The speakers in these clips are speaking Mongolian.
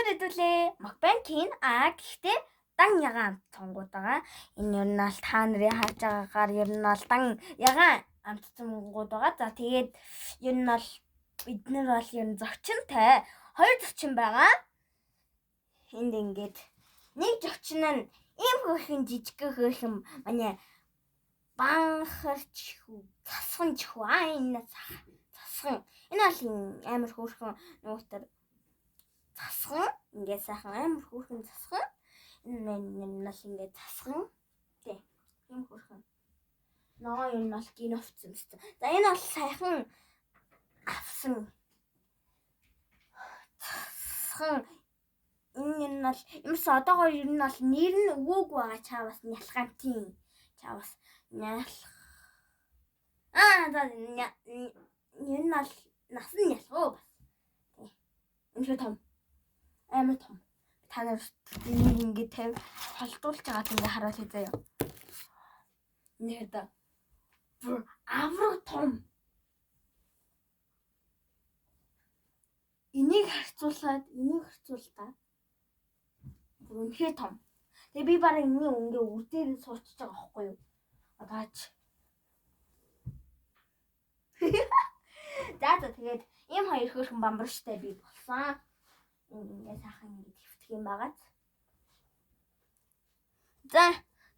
Хэдүүлээ mukbang хийн. Гэхдээ дан ягаан амт цонгууд байгаа. Энэ ер нь бол та нарын харж байгаагаар ер нь бол дан ягаан амт цонгууд байгаа. За тэгээд ер нь бол бид нар бол ер нь зочинтой. Хоёр зочин байгаа. Энд ингээд нэг зочин нь ийм хөөрхөн жижиг хөөрхөн манай банхарч хүү цасхан ч хүү энэ цасхан энэ бол амар хөөрхөн нөгөөтөр цасхан ингээд сайхан амар хөөрхөн цасхан энэ нь бол ингээд цасхан тий ийм хөөрхөн ногоо юм бол генофцсон юмсан. За энэ бол сайхан авсан цасхан энэ нь бол юмс одоогоор ер нь бол нэр нь өгөөгүй байгаа чаавас нялхамтын чаавас нялх за ер нь бол нас нь ялах уу бас. Тий. Үнэхээр том. Амар том. Та нар энийг ингээд тавь холдуулж байгаад ингээд харуул заяа. Нэр да. Бүр авраг том. Энийг харьцуулаад энийг харьцуултаа. Бүр үнэхээр том. Тэгээ би бараг энэний өнгээ үр дээр нь суучж байгаа байхгүй юу? Одооч. За тэгээд ийм хоёр хөөрхөн бамбарштай би болсон. Ингээд сайхан ингээд хэвтэх юм байгааз. За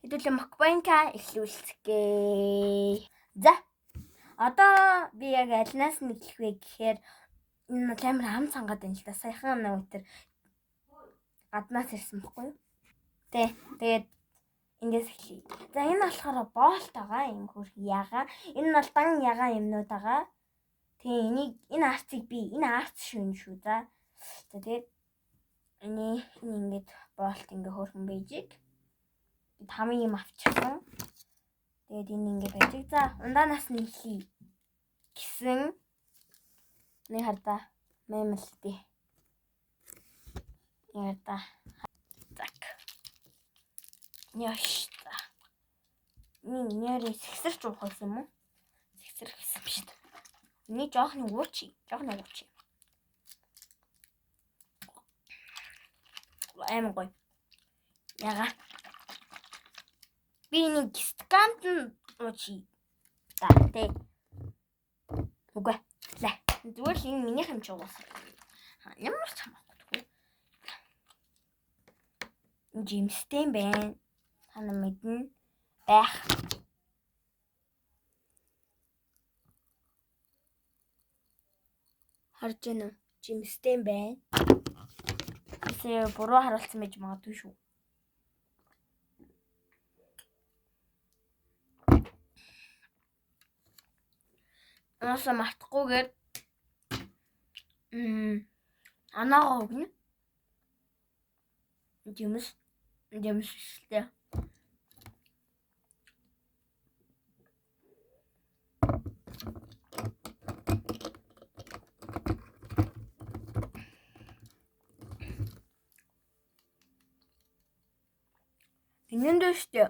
хэдүүлээ мукбанка эхлүүлцгээе. За одоо би яг альнаас нь эхлэх вэ гэхээр энэ бол амар ам цангаад байна л да. Саяхан нэг тэр гаднаас ирсэн бохгүй юу? Тэ тэгээд эндээс эхлэе. За энэ болохоор боолт байгаа юм хөрх ягаан. Энэ нь бол дан ягаан юмнууд байгаа. Тэгээ энийг энэ арцыг би энэ арц шүүн шүү за. За тэгээд энэ ингээд боолт ингээ хөөрхөн бэжиг. Таман юм авчихсан. Тэгээд энэ ингээ бэжиг. За ундаанаас нь эхлэе гэсэн нэг хардаа мэмэлтэй. Ярда. Зак. Яш. Нэг нэрээ сэгсэрч уух байсан юм уу? Сэгсэр гэсэн биш үү? Энийг жоох нэг уучи. Жоох нэг уучи. Амар гоё. Яга. Би нэг стаканд нь уучи. За тэ. Үгүй. Лээ. Зүгээр л энэ минийх юм чи угаасаа. Ямар ч хамаагүй. Жимстэй юм байна. Та нар мэднэ байх. Харж байна уу? Жимстэй юм байна. Тэсээ буруу харуулсан байж магадгүй шүү. Уусаа мартахгүйгээр анагаа өгнө. Жимс жимстэй. Энэ дээр шүү дээ.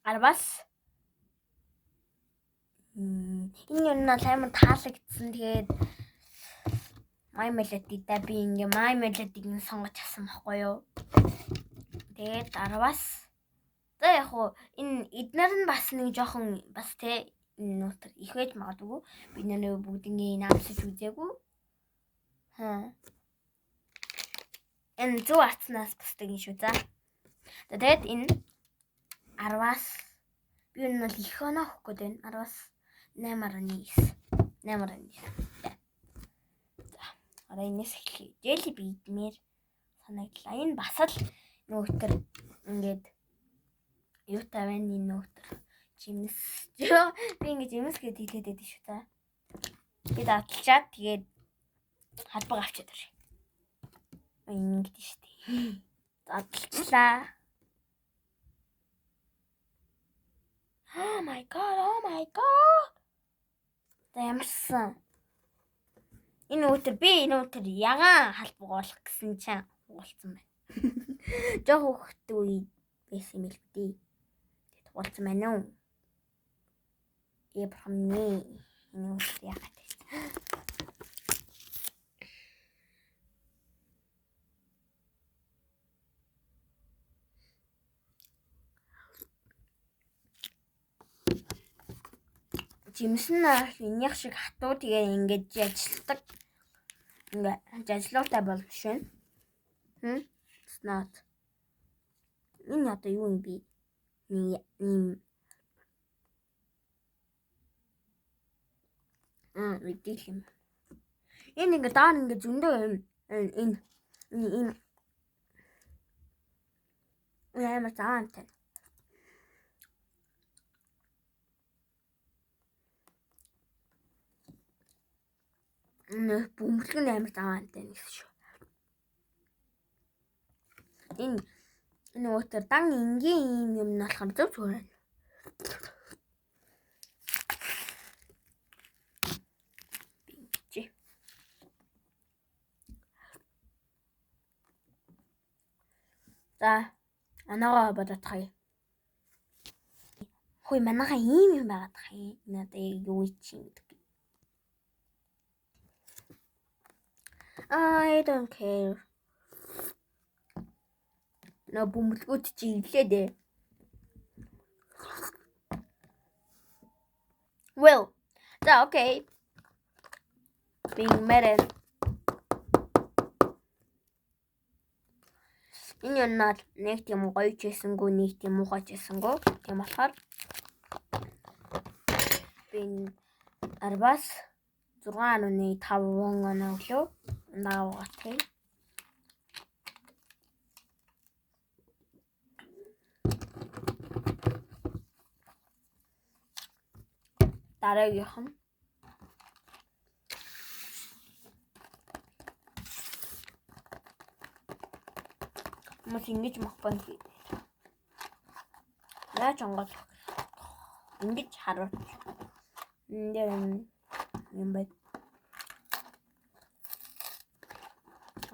10-аас энэ юм нь амар таалагдсан. Тэгээд My Melody да би ингээ My Melody-г нь сонгож авсан байхгүй юу? Тэгээд 10-аас за яг хуу энэ эднэр нь бас нэг жоохон бас те энэ нутар их байж магадгүй. Би нөө бүгднийг энэ амсаж үзээгүй. Хаа. Энэ зөв арцнаас бусдаг юм шүү за. За тэгээд энэ 10-аас би энэ бол их оноо өгөх гээд байна. 10-аас 8.9. 8.9. За одоо энэс эхлэе. Jelly би идмээр санагдлаа. Энэ бас л нөгөөтөр ингээд юутай байна энэ нөгөөтөр. Жимс. Би ингээд жимс гэж хэлээд байдаг шүү за. Би дадлчаад тэгээд халбаг авчиад оръё. Ингээд шүү дээ. Задлчлаа. Oh my god, oh my god. За ямарсан. Энэ өдөр би энэ өдөр ягаан халбаг болох гэсэн чинь уулцсан байна. Жох хөхт үе байсан юм л дээ. Тэгэд уулцсан байна уу? Бурхан минь. Энэ өдөр яагаад вэ? Жимс нь энийх шиг хатуу, тэгээ ингээд ажилладаг. Ингээ жажлуутай бол биш байна. It's not. Энэ одоо юу юм бэ? Нэг юм мэдээлэл юм. Энэ ингээ доор ингээ зөндөө юм энэ энэ амар заантай. Энэ бөмбөлг нь амар заваантай гэсэн шүү. Энэ нөгөө тэр дан энгийн ийм юм нь болохоор зөв зүгээр байна. За анагаа бодотхоё. Хөөе, манайхаа ийм юм байгаад тах юм. Надад яг юу чи гэдэг. I don't care. Нөө бөмбөлгүүд чи ирлээ дээ. Well, за окей. Being married. Энэ юм нь нэг тийм гоё ч хийсэнгүү, нэг тийм муухай ч хийсэнгүү. Тийм болохоор би энэ 10-аас 6.5 оноо өглөө. Наавгах. Дараагийнх нь хүмүүс ингэж мохбон хийдэг. Яаж онгойлгох? Ингэж харуул. Энэ дээр юм байна.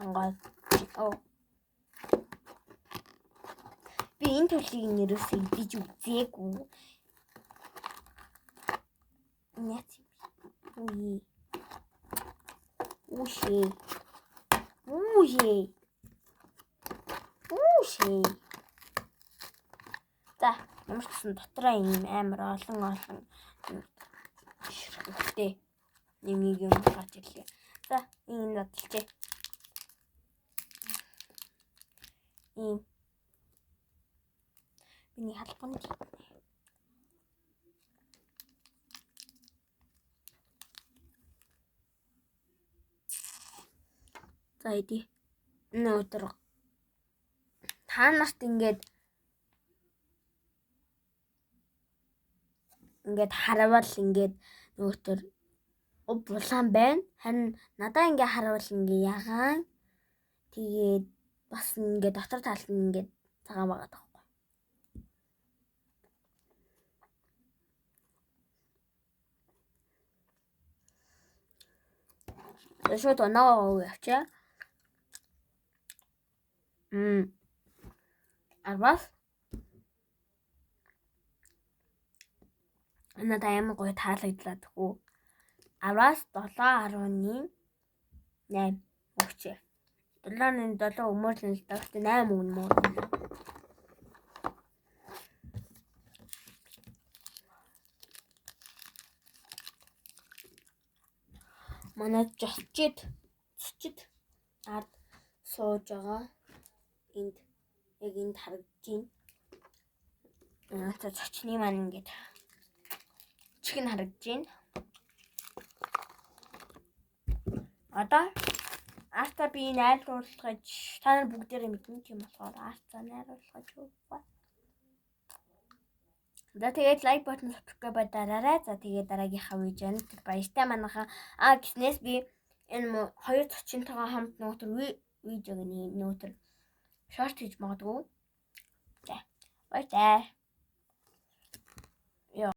Онгойл. Оо. Би энэ төрлийг нь ерөөсөө идэж үзээгүй. Няц юм бэ? Үе. Үшээ. Үшээ. Үшээ. За, ямар ч гэсэн дотроо ийм амар олон олон ширхэгтэй нэг нэг юм гарч ирлээ. За, энэ задлжээ. Ийм миний халбан тийм. За иди. Энэ өдөр та нарт ингээд харвал ингээд нөгөөтөр булаан байна. Харин надаа ингээ харвал ингээ ягаан тэгээд бас ингээ дотор талд нь ингээд цагаан байгаа таахгүй. За шууд оноогоо явчаа. 10-аас надад амар гоё таалагдлаа тэхүү. 10-аас 7.8 өгчээ. 7.7 өмөрлөн л да. Гэхдээ 8 өгнө мөө. Манай жочид ард сууж байгаа. Энд яг энд харагдаж байна. За зочны маань ингээд чих нь харагдаж байна. Одоо арта би найруулгаж та нар бүгдээрээ мэднэ тийм болохоор арта найруулгаж өгөхгүй. За тэгээд лайк button subscribe дараарай. За тэгээд дараагийнхаа видеонд баяртай манайхан. А гиснээс би энэ хоёр зочинтойгоо хамт нөтөр видеог нөтөр шорт хийж магадгүй. За баяртай.